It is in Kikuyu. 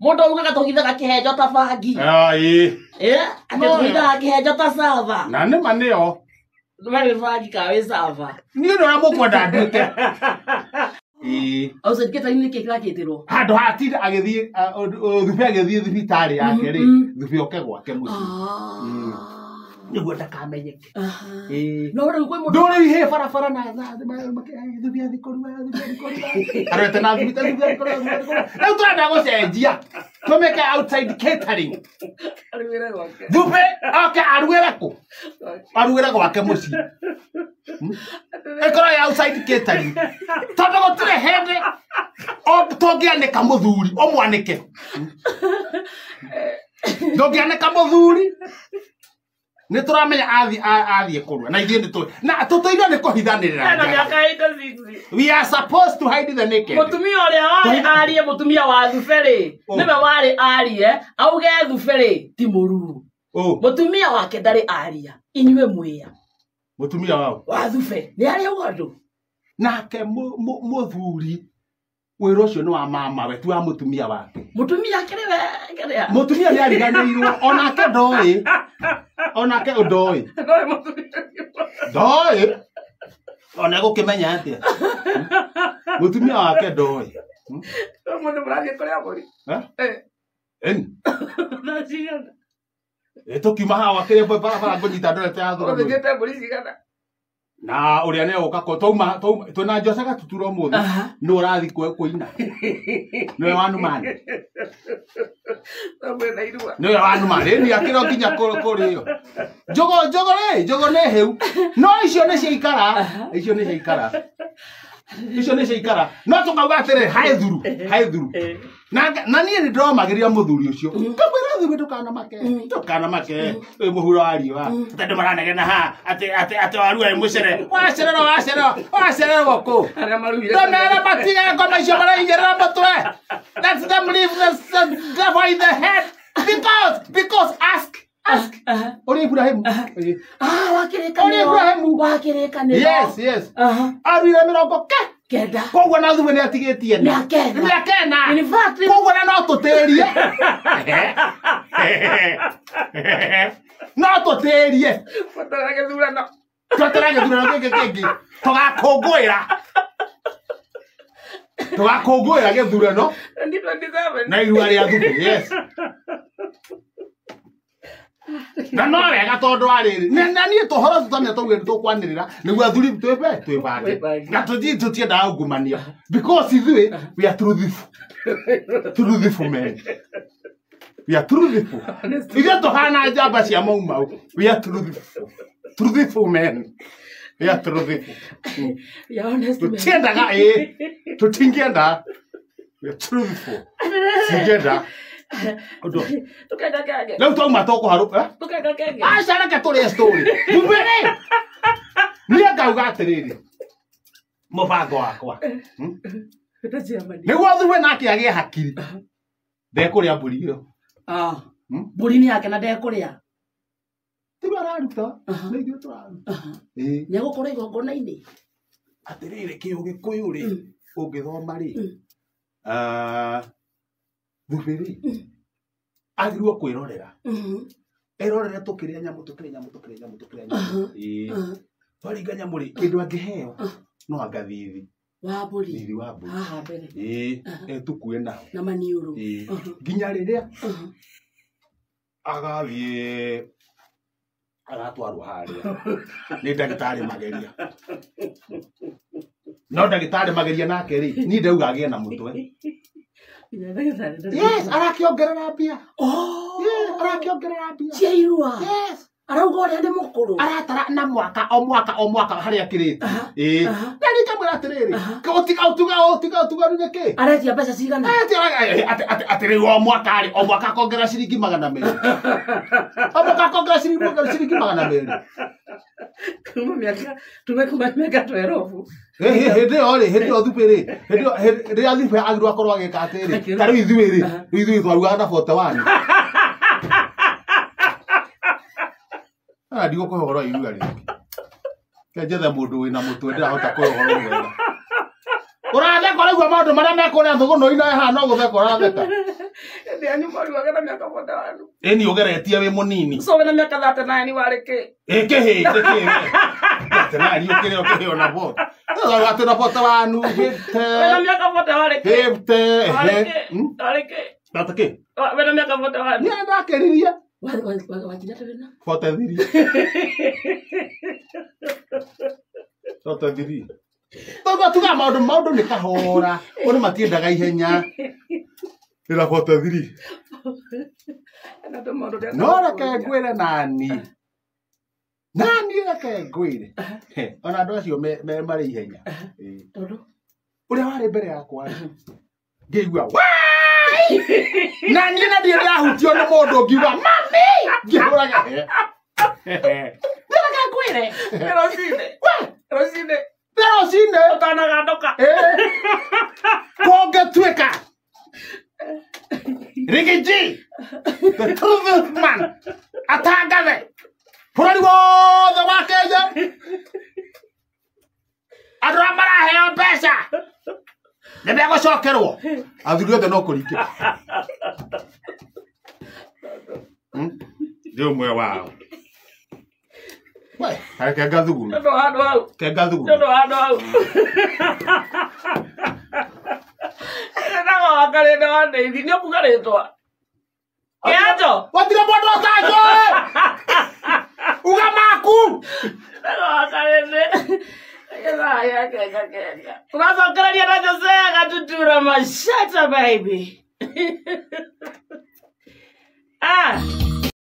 Mũndũ augaga tũhithaga kĩhenjo ta bangi. Ah, ĩĩ. Eh, atĩ No. tũhithaga kĩhenjo ta sava. Na nĩ ma nĩyo. We wĩ bangi kana wĩ sava? Niĩ nĩ ũrĩa mũkwenda nduĩke. Ĩĩ. Outside catering nĩ kĩĩ kĩrakĩtĩrwo? Handũ ha atinda agĩthiĩ Thube agĩthiĩ thibitarĩ yake rĩ, Thube oke gwake mũciĩ. Nĩguo ndakamenyeke. Ĩĩ. No rĩu kwĩ mũndũ Ndũrĩ ihĩ barabara na Thube athiĩ kũrua, Thube athiĩ kũrua. Arorete na Thube, Thube athiĩ kũrua, Thube athiĩ kũrua. Rĩu tũrenda gũcenjia. Tũmĩke outside catering. arugĩre gwake. Thube oke arugĩre kũ? Arugĩre gwake mũciĩ. Ĩkorwo ĩ outside catering. Tondũ gũtirĩ hĩndĩ tũngĩanĩka mũthuri, ũmwanĩke. Ndũngĩanĩka mũthuri. Nĩ tũramenya athiĩ kũrua na ithuĩ nĩ tũĩ. Na tũtũirwo nĩ kũhithanĩrĩra Ena njaga. mĩaka 86. We are supposed to hide the naked. Mũtumia ũrĩa warĩ arie mũtumia wa Thube rĩ, Oh. nĩwe warĩ arie, auge Thube rĩ ti mũruru. Oh, Mũtumia wake ndarĩ aria, inyuĩ mwĩa. mũtumia wao. Wa Thube nĩ arĩ auga ũndũ. Nake mũthuri wĩra ũcio nĩ wa mamawe ti wa mũtumia wake. Mũtumia akĩrĩ we kĩrĩa. Mũtumia nĩ ariganĩirwo onake ndoĩ. Onake ndoĩ. Ndoĩ mũtumia. Ndoĩ. Ona egũkĩmenya atĩa? Mũtumia wake ndoĩ. Ũmũthĩ mũrathiĩ kũrĩa mbũri. Eh? Eh. Ĩni. Thaa cigana? Ĩ tũkiuma haha wakĩrĩa barabara ngũnyita ndorete ya thũgũrĩ. Ũthĩnjĩte mbũri cigana? Na ũrĩa nĩ egũka twauma twĩna Jose Gatutura ũmũthĩ Aha. nĩ ũrathiĩ kũina. Nĩwe wa Numani. No mwĩna irua. Nĩwe wa Numani. Ĩni akĩro nginya kũrĩo. Njogo njogo rĩ, njogo nĩ hĩu. No icio nĩ ciaikara. Icio nĩ ciaikara. Icio nĩ ciaikara. No tũkauga atĩrĩ, haĩ thuru, haĩ thuru. Na na niĩ nĩ ndĩromagĩria mũthuri ũcio. Ngamwĩra thuri ndũkanamake. Ndũkanamake. Wĩ mũhuro wa riũa. Atĩ andũ maranegena haha atĩ atĩ atĩ waru wĩ mũcere. Wacererwo wacererwo wacererwo kũ? Arĩa maruire. Ndũmere matige ngoma icio maraigĩrĩra mũtwe. Let them leave the devil in the head. Because ask ask. Ũrĩ Ibrahim. Ĩĩ. Ah, wakĩrĩkanĩro. Ũrĩ Ibrahimu. Wakĩrĩkanĩro. Yes, yes. Aha. Aruire mĩrongo ke. Kenda. Koguo na Thube nĩ atigĩtie na. Mĩaka ĩna. Mĩaka ĩna. In fact, Koguo na no tũtĩrie. No tũtĩrie. Batara gĩthurano. Twetera gĩthurano gĩkĩ kĩngĩ. Tũgakũngũĩra. Tũgakũngũĩra gĩthurano 2027. na irua rĩa Thube. Yes. Na no wega tondũ wa rĩrĩ na niĩ tũhoro tũtamenya tũguo nĩ tũkwanĩrĩra nĩguo athuri twĩbe twĩbange Twĩbange. na tũthiĩ tũtiendaga ungumania because ithuĩ we are truthful truthful men we are truthful ithuĩ tũhana njamba cia mau mau we are truthful truthful men we are truthful We are honest men. tũtiendaga ĩĩ tũtingĩenda we are truthful tũtingĩenda ũndũ Tũkenga kenge. rĩu twauma tũkũharũka Tũkenga kenge. aca reke tũrĩe story Thube rĩ niĩ ngauga atĩrĩrĩ mũbango wakwa Ĩta chairman. nĩguo Thube nake agĩe hakiri ndekũrĩa mbũri ĩyo Ah. Mbũri nĩ yake na ndekũrĩa. tiwe araruta nĩ ithuĩ tũraruta Ĩĩ. Nĩ egũkorwo igongona-inĩ. Atĩrĩrĩ kĩ ũgĩkũyũ rĩ ũngĩthoma rĩ Thube rĩ agĩrĩirwo kwĩrorera erorere tũkĩrĩa nyamũ tũkĩrĩa nyamũ tũkĩrĩa nyamũ tũkĩrĩa nyamũ. Ĩĩ. Twaringa nyamũ rĩ kĩndũ angĩheo no anga thithi. Wa mbũri. Thithi wa mbũri. Haha mbere. Ĩĩ etukue nao. Na maniũrũ. Ĩĩ. Nginya rĩrĩa agathiĩ agatwarwo harĩa nĩ ndagĩtarĩ mageria. No ndagĩtarĩ mageria nake rĩ niĩ ndauga agĩe na mũtwe. Nginya ndagĩtarĩ ndarĩ. Yes, arakĩongerera mbia. Oh. Yeah, arakĩongerera mbia. Cia irua. Yes. Arauga ũrĩa nĩ mũkũrũ. Aratara na mwaka o mwaka o mwaka harĩa akĩrĩte. Ĩĩ. Aha. Na niĩ ngamwĩra atĩrĩrĩ, ũtiga ũtiga ũtiga ũtiganu nĩ kĩ? Aretia mbeca cigana? Atĩ rĩu o mwaka rĩ o mwaka akongerera ciringi 200. O mwaka akongerera ciringi 200. Kuma mĩaka tume kuma mĩaka 12. Hĩndĩ ĩyo rĩ hĩndĩ ĩyo Thube rĩ hĩndĩ ĩyo rĩrĩa Thube agĩrĩirwo akorwo agĩka atĩrĩ ta rĩu ithuĩ rĩ rĩu ithuĩ twarugaga na 41. Ah, ndigũkũhe ũhoro wa irua rĩngĩ. Reke njethe mũndũ wĩna mũtwe ndĩrahota kũhe ũhoro mwega. Ũratheka ũraigua maũndũ marĩa me kũrĩa thũgũnũ-inĩ haha no gũtheka ũratheka. Hĩndĩ yanyu mwaruaga na mĩaka 41. Ĩni ũgeretie wĩ mũnini. So wĩna mĩaka 39 warĩ kĩ? Ĩ kĩhĩ, nĩ kĩhĩ. 39 ũkĩrĩ ũkĩhĩ ona bo. Atĩ na 41, 50. Wĩna mĩaka 40 warĩ kĩ? 50. Warĩ kĩ? Warĩ kĩ? Ndata kĩ? Wĩna mĩaka 41. Niĩ ndakĩririe. Wakinya atĩ wĩna? 43. 43. Tondũ tuga maũndũ nĩ kahora. Ũndũ matiendaga ihenya. Ĩra 43. No reke ngwĩre nani. Nani reke ngwĩre. Ona andũ acio me marĩ ihenya. Tondũ ũrĩa warĩ mbere yakwa ngĩigua wai! Na niĩ na ndirĩ ndahutio nĩ mũndũ ngiuga mami! Ngĩhũraga. Reke ngwĩre. Rũcinĩ. Rũcinĩ. Rũcinĩ. Ũtanagandoka. Kũngĩtuĩka Rigiji, the truth man, atangathe bũrũri wothe wa Kenya, andũ arĩa maraheo mbeca nĩ megũcokerwo. Athuri othe no kũringĩra. Ndĩ ũmwe wao. We, reke ngathugume. Nĩ ũndũ wa andũ hau. Reke ngathugume. Nĩ ũndũ wa andũ hau. Ndĩraga wakarĩte wa ndeithi, nĩ ũkuga rĩtwa. Kĩanjo. Gũtirĩ mũndũ ũtanjũĩ. Uga maku. Ndĩraga wakarĩte. Gĩthaya kenga kenga. Tũracokereria na Josea Gatutura Mashata baby. Ah.